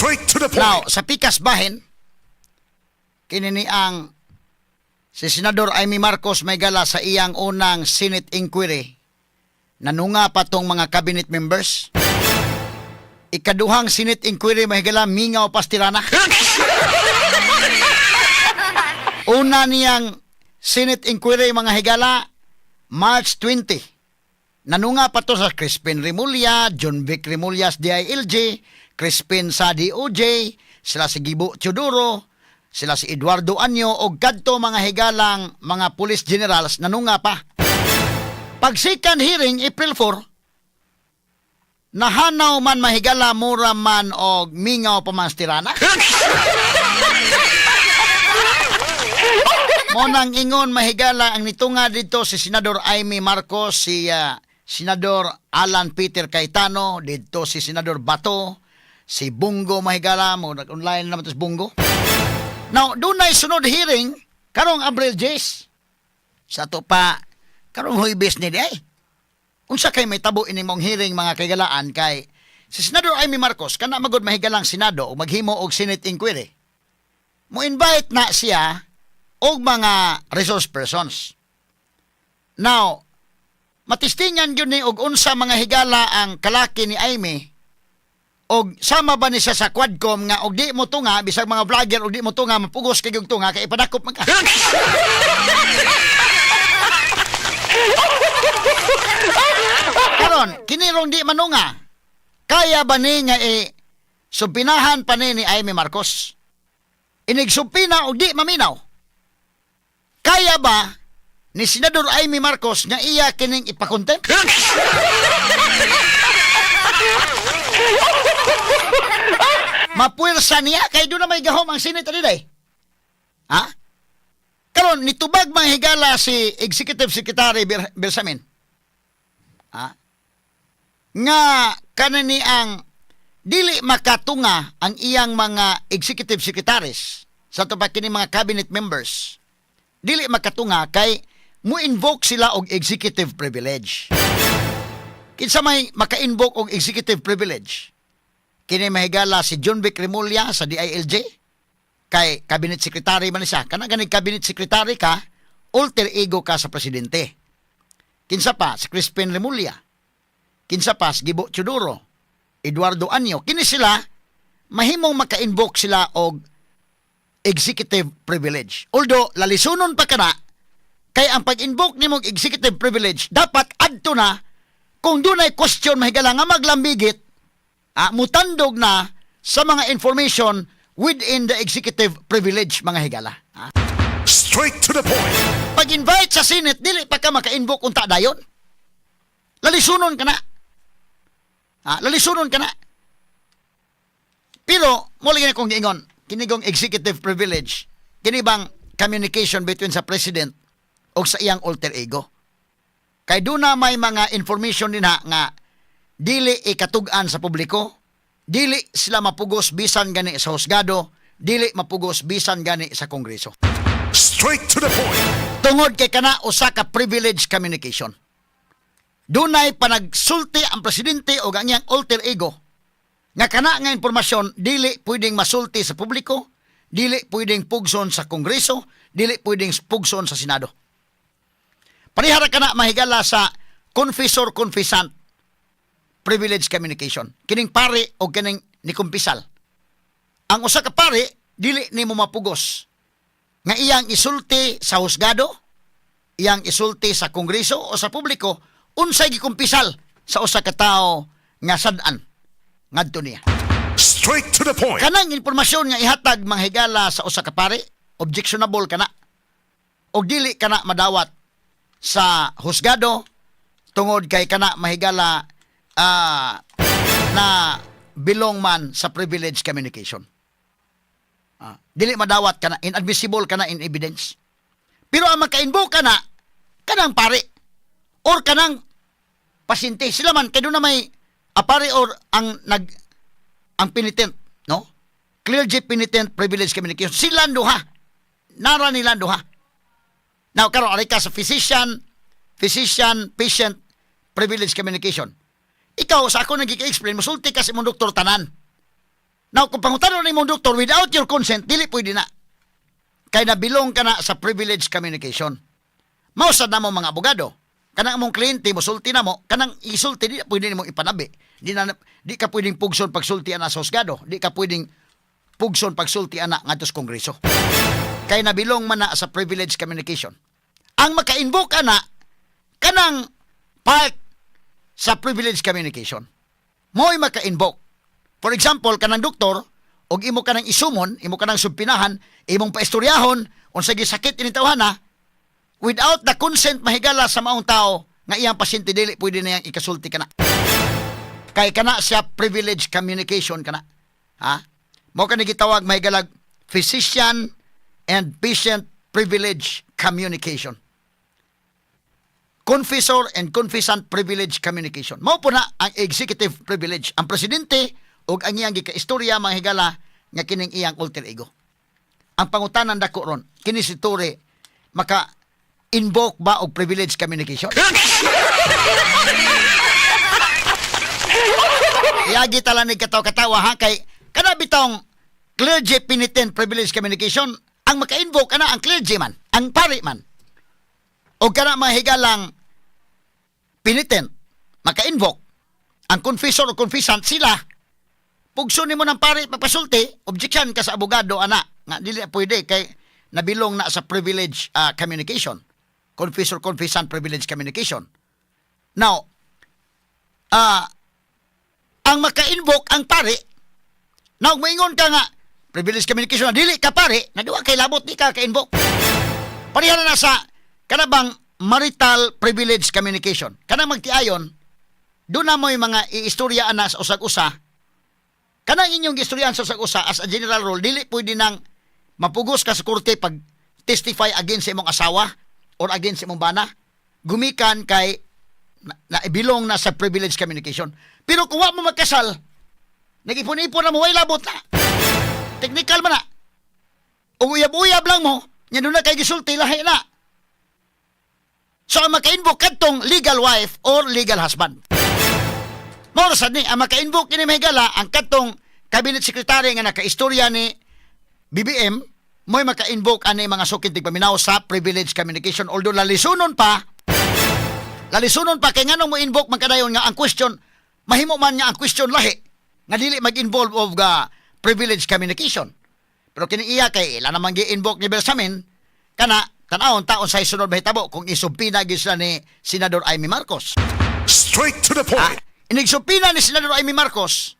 Straight to the point. Now, sa pikas bahin, kini ni ang si Senador Imee Marcos may gala sa iyang unang Senate inquiry. Nanunga pa tong mga cabinet members. Ikaduhang Senate inquiry, mahigala, mingaw pa Tirana. Una niyang Senate inquiry, mga higala, March 20. Nanunga pa to sa Crispin Remulla, Jonvic Remulla sa DILG, Crispin sa DOJ, sila si Gibo Teodoro, sila si Eduardo Año, og kadto, mga higalang, mga police generals, nanunga pa. Pag second hearing, April 4, nahanaw man, mahigala, mura man og mingaw pa man Tirana. Mo nang ingon, mahigala, ang nitunga dito si Senador Imee Marcos, si Senador Alan Peter Cayetano, dito si Senador Bato, si Bong Go, mahigala, mo nag-online naman to si Bong Go. Now, dunay sunod hearing karong Abril 10. Sa to pa karong Huwebes ni diay. Unsa kay may tabo ini mong hearing, mga kaigalaan, kay si Senador Imee Marcos kana magod, mahigalang, Senado o maghimo og Senate inquiry. Mo invite na siya og mga resource persons. Now, matistingan gyud ni og unsa, mga higala, ang kalaki ni Imee og sama ba ni siya sa Quadcom nga og di mo tunga, bisag mga vlogger, og di mo tunga mapugos kay og tunga kay ipadakop man ka. Karon, kini rong di manunga, kaya ba ni nga e sumpinahan pa ni Imee Marcos? Inig sumpina og di maminaw. Kaya ba ni Senador Imee Marcos nga iya kining ipa-contempt? Mapuwersa niya kay doon na may gahom ang Senate ani. Ha? Karon nitubag, mga higala, si Executive Secretary Bersamin. Ha? Nga kanani ang dili makatunga ang iyang mga executive secretaries sa to pa kini mga cabinet members. Dili makatunga kay mo-invoke sila og executive privilege. Kinsa may maka-invoke og executive privilege? Kini, mahigala, si Jonvic Remulla sa DILG kay cabinet secretary man siya. Kana gani cabinet secretary ka, alter ego ka sa presidente. Kinsa pa? Si Crispin Remulla. Kinsa pa? Si Gibo Teodoro, Eduardo Año. Kini sila mahimong maka-invoke sila og executive privilege. Although lalisunon pa kana kay ang pag-invoke nimo og executive privilege dapat adto na kung dunay question, mahigala, nga maglambigit, mutandog na sa mga information within the executive privilege, mga higala. Ah. Straight to the point. Pag-invite sa Senate, dili pa ka maka-invoke unta dayon. Lalisunon ka na. Lalisunon ka na. Pero, muli na kong giingon, kinigong executive privilege, kini bang communication between sa president o sa iyang alter ego. Kay doon na may mga information din ha nga dili ikatug-an sa publiko, dili sila mapugos bisan gani sa husgado, dili mapugos bisan gani sa Kongreso. Straight to the point. Tungod kay kana usa ka privilege communication. Dunay panagsulti ang presidente o ang iyang alter ego nga kana nga impormasyon dili pwedeng masulti sa publiko, dili pwedeng pugson sa Kongreso, dili pwedeng pugson sa Senado. Parehara kana, mahigala, sa confessor confessant privilege communication. Kining pare o kining nikumpisal. Ang usa ka pare dili nimo mapugos nga iyang isulti sa husgado, iyang isulti sa Kongreso o sa publiko unsay gikumpisal sa usa ka tawo nga sad-an ngadto niya. Straight to the point. Kanang impormasyon nga ihatag, mga higala, sa usa ka pare, objectionable kana. Og dili kana madawat sa husgado tungod kay kana, mahigala, na belong man sa privilege communication. Dili madawat kana, inadmissible kana in evidence. Pero ang maka-invoke kana kanang pare or kanang pasyente sila man kay doon na may apare or ang nag ang penitent, no? Clergy penitent privilege communication. Sila duha. Nara nila duha. Now, karon ari ka sa physician patient privilege communication. Ikaw, sa ako nagika-explain, musulti ka sa imong doktor tanan. Now, kung pangutanon nimo doktor without your consent, dili pwede na. Kay nabilong ka na sa privilege communication. Mao sad namo mga abogado. Kanang among kliyente mosulti namo, kanang isulti di na pwede nimo ipanabi. Di ka pwedeng pugson pagsulti ana sa husgado. Di ka pwedeng pugson pagsulti ana ngadto sa Kongreso. Kay nabilong man na sa privilege communication. Ang maka-invoke ana kanang part sa privilege communication. Mo'y maka-invoke. For example, kanang doktor, og imo kanang isumon, imo kanang subpinahan, imong paistoryahon, unsa gisakit ini tawhana, without the consent, mahigala, sa maong tao nga iyang pasyente, dili pwede na iyang ikasulti kana. Kay kana siya privilege communication kana. Ha? Mao kani gitawag, mahigalag, physician and patient privilege communication. Confessor and confessant privilege communication. Mao po na ang executive privilege. Ang presidente ug ang iyang gikaistorya, mga higala, nga kining iyang alter ego. Ang pangutanan dako ron, kini si Torre maka invoke ba og privilege communication? Iagi tala ni katawa-katawa ha, kay kana bitong clergy penitent privilege communication, ang maka-invoke ana ang clergy man, ang pari man. O kana, mahigalang, penitent maka-invoke ang confessor o confessant sila. Pugso nimo ng pari pagpasulti, objection ka sa abogado ana nga dili na pwede kay nabilong na sa privilege communication. Confessor confessant privilege communication. Now, ang maka-invoke ang pari. Now, moingon ka nga privilege communication na dili ka pari, na duwa kay labot, di ka ka-invoke. Pareha na na sa kanabang marital privilege communication. Kanang magtiayon, doon na mo yung mga iistorya ana sa usag-usa. Kanang inyong istoryaan sa usag-usa, as a general rule, dili pwede nang mapugos ka sa korte pag testify against sa imong asawa or against sa imong bana. Gumikan kay na ibilong na sa privilege communication. Pero kung wa mo magkasal, nag-ipon-ipon na mo, way labot na. Technical man na. Ug uyab-uyab lang mo, nya doon na kay gisulti, lahi na. So ang maka-invoke kadtong legal wife or legal husband. Mao ra sad ni ang maka-invoke kini, mahigala, ang kadtong cabinet secretary nga nakaistorya ni BBM mo'y maka-invoke ani, mga sukid tigpaminaw, sa privilege communication, although lalisunon pa kay nganong mo invoke man kadayon nga ang question, mahimo man nga ang question lahi nga dili mag-involve of ga privilege communication. Pero kini iya kay ila namang gi-invoke ni Bersamin kana. Tan-awon taon sa sunod mahitabo kung isubpoena gyud sila ni Senador Imee Marcos. Straight to the point. Inig-subpoena ni Senador Imee Marcos,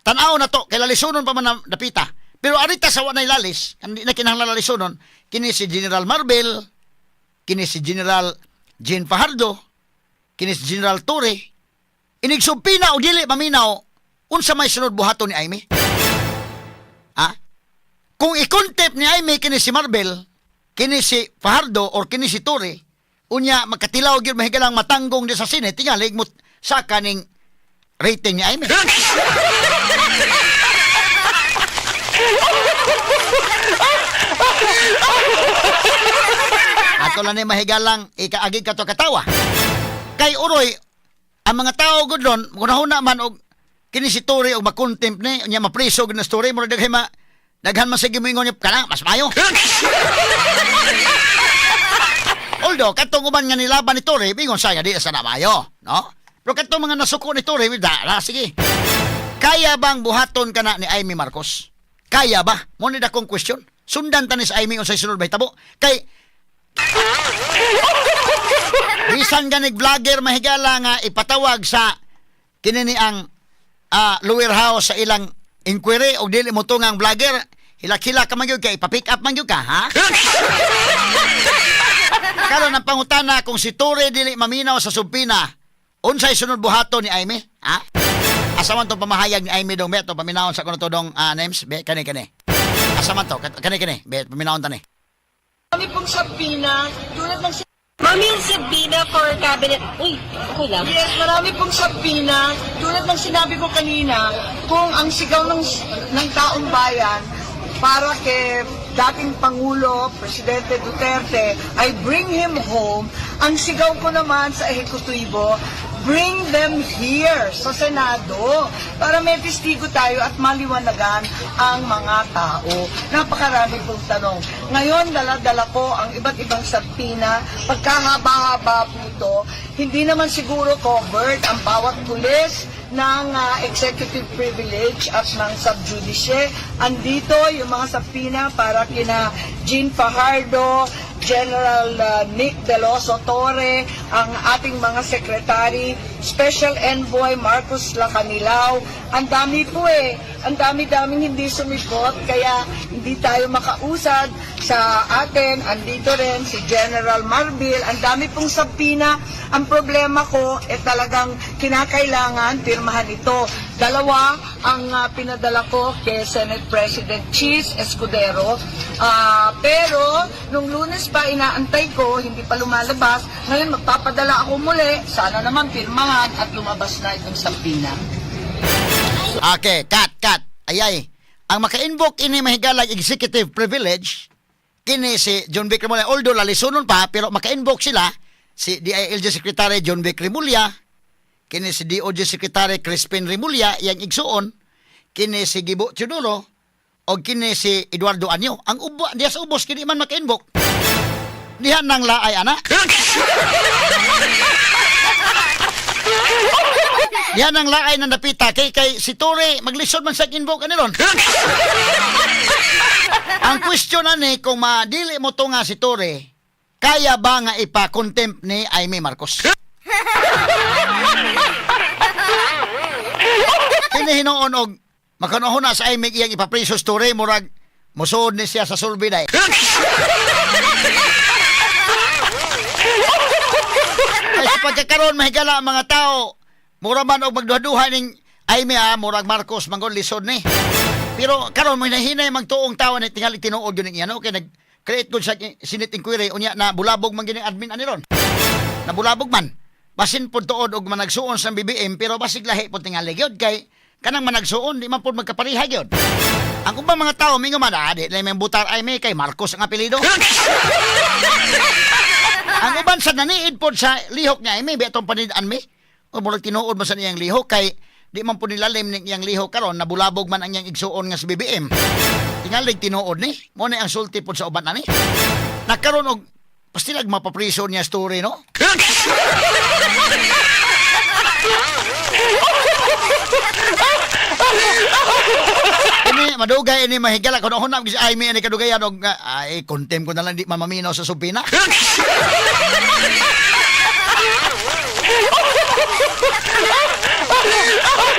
tan-aw na to, kay lalisunon pa man na napita. Pero arita sa wa lalis, hindi na kinahanglan lalisunon, kini si General Marbil, kini si General Jean Fajardo, kini si General Torre, inig-subpoena o dili maminaw, unsa may sunod buhaton ni Imee? Ha? Kung i-contempt ni Imee kini si Marbil, kini si Fajardo or kini si Torre, unya makatilaw gyud, mahigalang, matanggong di sa Senate, tingali mo sa kaning rating ni Imee. Ato lang ni, mahigalang, ikaagi ka to katawa. Kay uroy, ang mga tao gud ron, kunahuna man og kini si Torre og makontempt ni, unya mapriso gud na si Torre, murag daghan man sige moingon niya kana mas maayo. Although katong uban nga nilaban ni Torre, ingon sa nga di sa na maayo, no? Pero katong mga nasuko ni Torre, da, na, sige. Kaya bang buhaton ka na ni Imee Marcos? Kaya ba? Mo ni dakong question. Sundan ta ni sa Imee unsay sunod mahitabo. Kay bisan ganig vlogger, mahigala, nga ipatawag sa kini ni ang lower house sa ilang inquiry og dili mo tungang vlogger, hilak-hilak ka man gyud kay ipa-pick up man gyud ka, ha? Karon ang pangutana, kung si Torre dili maminaw sa subpoena, unsay sunod buhaton ni Imee, ha? Asa man tong pamahayag ni Imee dong, be, to paminawon sa kuno to dong names, be, kani kani. Asa man to? Kani kani, be, paminawon ta ni. Kami pong subpoena, tulad ng Ma'am, yung subpoena for cabinet. Uy, okay lang. Yes, marami pong subpoena. Tulad ng sinabi ko kanina, kung ang sigaw ng taong bayan para kay dating Pangulo, Presidente Duterte, ay "Bring him home," ang sigaw ko naman sa ehekutibo, Bring them here sa Senado para may testigo tayo at maliwanagan ang mga tao. Napakarami pong tanong. Ngayon, dala-dala ko ang iba't ibang subpoena. Pagkahaba-haba po ito, hindi naman siguro covered ang bawat pulis ng executive privilege at ng sub judice. Andito yung mga subpoena para kina Jean Fajardo, General Nick Deloso Torre, ang ating mga secretary, Special Envoy Marcos Lacanilao. Ang dami po eh. Ang dami-daming hindi sumipot, kaya hindi tayo makausad sa atin. Andito rin si General Marbil. Ang dami pong subpoena. Ang problema ko eh talagang kinakailangan pirmahan ito. Dalawa ang pinadala ko kay Senate President Chiz Escudero. Pero nung Lunes pa inaantay ko, hindi pa lumalabas. Ngayon magpapadala ako muli. Sana naman pirmahan at lumabas na itong subpoena. Okay, cut, cut. Ayay. Ang maka-invoke ini mahigalag executive privilege, kini si Jonvic Remulla. Although lalisunon pa, pero maka-invoke sila si DILG Secretary Jonvic Remulla, kini si DOJ Secretary Crispin Remulla, iyang igsuon, kini si Gibo Teodoro, o kini si Eduardo Año. Ang ubo, diya sa ubos, kini man maka-invoke. Diha nang laay, ana. Diha nang laay ng napita kay si Torre maglisod man sa invoke ani ron. Ang question ani kung madili mo to nga si Torre, kaya ba nga ipa-contempt ni Imee Marcos? Kini hinuon og makanahon na sa Imee iyang ipapriso si Torre, murag musuod ni siya sa sulbi day. Ay, sa pagkakaroon, mahigala ang mga tao. Mura man og magduha-duha ning Imee ah, murag Marcos manggol lisod ni. Pero karon mo hinahinay magtuong tawo ni tingali tinuod yun ang iya no kay nag-create gud sa Senate inquiry unya na bulabog man gini admin ani ron. Nabulabog man. Basin pud tuod og managsuon sa BBM pero basig lahi pud tingali gyud kay kanang managsuon di man pud magkapareha gyud. Ang ubang mga tao mingo man ah, di lang may butar Imee kay Marcos ang apelyido. Ang uban sa naniid pod sa lihok niya, may atong panidaan mi. O murag tinuod man sa niyang lihok kay di man po nilalim ning iyang lihok karon, nabulabog man ang iyang igsuon nga sa BBM. Tingalig tinuod ni. Mo ni ang sulti pod sa uban ani. Nakaron og pastilag mapapriso niya story no. Ini madugay ini mahigala kun ako na si Imee ani kadugayan og ay contempt ko na lang di man maminaw sa subpoena.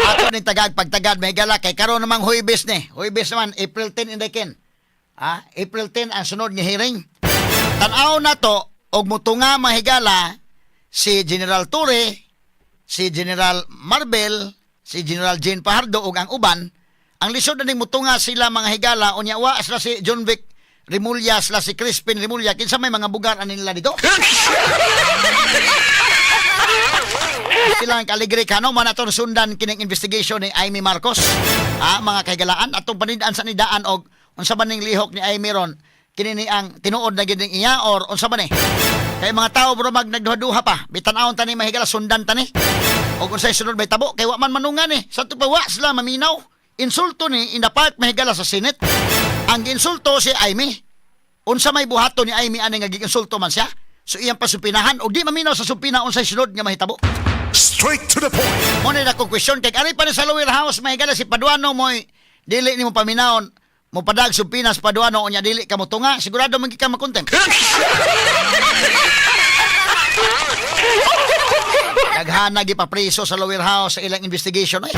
Ato ni tagag pagtagad mahigala kay karon namang Huwebes ni. Huwebes naman April 10 in the ken. Ah, April 10 ang sunod nga hearing. Tan-aw na to og mutunga mahigala si General Torre, si General Marbil, si General Jean Fajardo ug ang uban. Ang lisod na ning mutunga sila mga higala unya wa sila si Jonvic Remulla, sila si Crispin Remulla, kinsa may mga bugar ani nila dito? Sila ang kaligre kano man aton sundan kining investigation ni Imee Marcos. Ah, mga kahigalaan atong panidaan sa nidaan og unsa man ning lihok ni Imee ron kini ni ang tinuod na gid ning iya or unsa man ni. Kay mga tao bro mag nagduha-duha pa. Bitan-awon tani mahigala sundan tani. Og unsay sunod may tabo kay wa man manungan ni. Sa pa wa sila maminaw. Insulto ni in the part mahigala sa Senate. Ang giinsulto si Imee. Unsa may buhaton ni Imee ani nga giinsulto man siya? So iyang pasupinahan og di maminaw sa subpoena unsay sunod nga mahitabo. Straight to the point. Mo na akong question kay ari pa ni sa lower house mahigala si Paduano moy dili nimo paminawon mo padag subpoena sa Paduano unya dili ka motunga sigurado man gid ka makontempt. Daghana gipapriso sa lower house sa ilang investigation ay.